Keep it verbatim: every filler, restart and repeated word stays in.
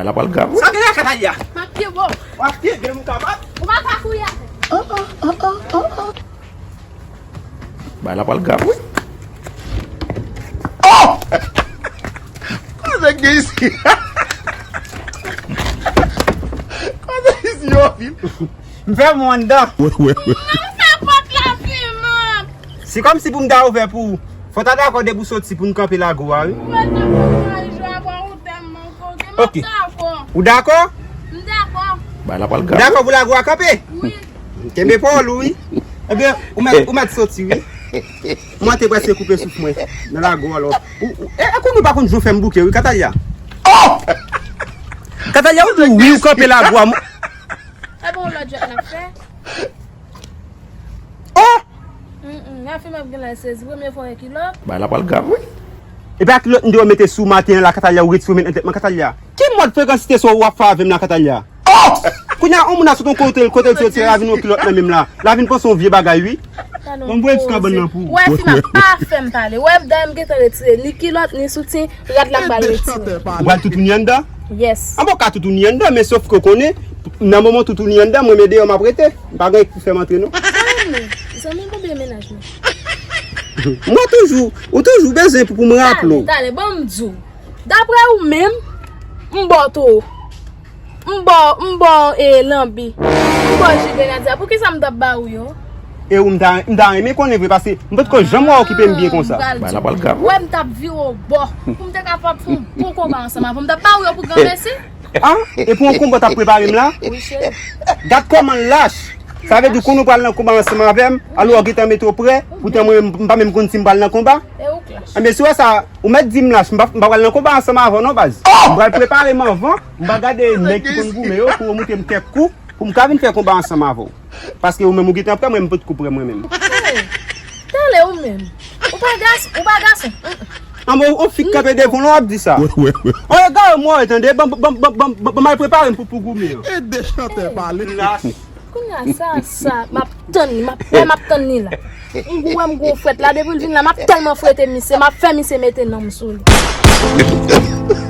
Bagay la pral grav, wi. Sa gen la Kataya? M ap pye bo. W ap pye de m kapab? Ou pa ka fouye avè m. Bagay la pral grav, wi. Oh! Kote gen isi? Kote isi yo vin? M fè mwen anndan. Wi, wi, wi. Mwen fè pòt la piman. Se kòmsi pou m ta ouvè pou ou. Fò w ta dakò depi w soti pou n kanpe lago a, wi. Mwen ta fè kay jwa pou ou tèlman koke. M ap Ok. Dakò. Ou dakò? M dakò. Bagay la pral grav. Ou dakò pou lago a kanpe? Wi. Kenbe pawòl ou, wi. Ebyen, ou mèt, ou mèt soti, wi. Mwen te prèske koupe souf mwen nan lago a lò. Ou, ou, e, e konnen ou pa konn jan w fè m bouke, wi, Katalya. Oh! Katalya, ou di wi, ou kanpe lago a. E bon, lòt jwèt n ap fè. Oh! Mm, mm, Rafi m ap gen la sezi, premye fwa wè kilòt. Bagay la pral grav, wi. Epi a kilòt m te wè mete sou maten an la, Katalya, ou retire w met nan tèt mwen, Katalya. Ki mòd frekansite sa w ap fè avè m la, Katalya? Oh! Kounye a, yon moun a sot yon kote, kote l soti, la vin yon kilòt nan men m la. La vin panse yon vye bagay, wi. Bon, m voye ti kabann nan pou ou. Wè, fi m ap pa fè m pale. Wè, dayè m gentan retire ni kilòt, ni soutyen, rad la m pral retire. Ou pral toutouni anndan? Yes. An bon, ka toutouni anndan, men sòf ke w konnen, nan moman toutouni anndan, mwen, men deyò m ap rete. M pa gen pou fè m antre, non. Zanmi, zanmi, konbyen mennaj mwen? Mwen toujou, ou toujou bezwen pou, pou m raple w. Talè, talè, ban m di w. Daprè ou menm, m ba w towo. M ba w, m ba w, e, lanbi. M ba w ji grenadya. Poukisa m t ap ba ou yo? E ou m ta, m ta renmen konnen vre, paske m potko janm wè w okipe m byen konsa. Bagay la pral grav, wi. Wè m t ap vire w bò. Pou m te kapab fè yon bon konba ansanm avè w. M t ap ba ou yo pou granmesi. Ah, e pou yon konba w t ap prepare m la? Wi, cheri. Gad kòman l lach. Sa vle di, kounye a w pral nan konba ansanm avè m, alò w gentan mete w prè, poutan mwen, m pa menm konn si m pral nan konba. E ou k lach. Enben, si w wè sa, ou mèt di m lach, m pa, m pa pral nan konba ansanm avè w non, baz. M pral prepare m anvan, m pral gade nèg ki konn goumen yo, pou yo moute m kèk kou, pou m ka vin fè konba ansanm avè w. Paske ou menm ou gentan prè, mwen m potko prè mwen menm. Hey, talè ou menm. Ou pa gason, ou pa gason. Mm, mm. An bon, ou fi k kanpe devan w ap di sa. Wè, wè, wè. An egare mwen, tande, ban, ban, ban m al prepare m pou, pou goumen an. E de chantè pale. Lach. Kounye a, sa, sa, m ap tann li, m ap, wè, m ap tann li la. M gou, wè, m gou frèt la, depi l vin la, m ap tèlman frete misye, m ap fè misye mete nanm sou li.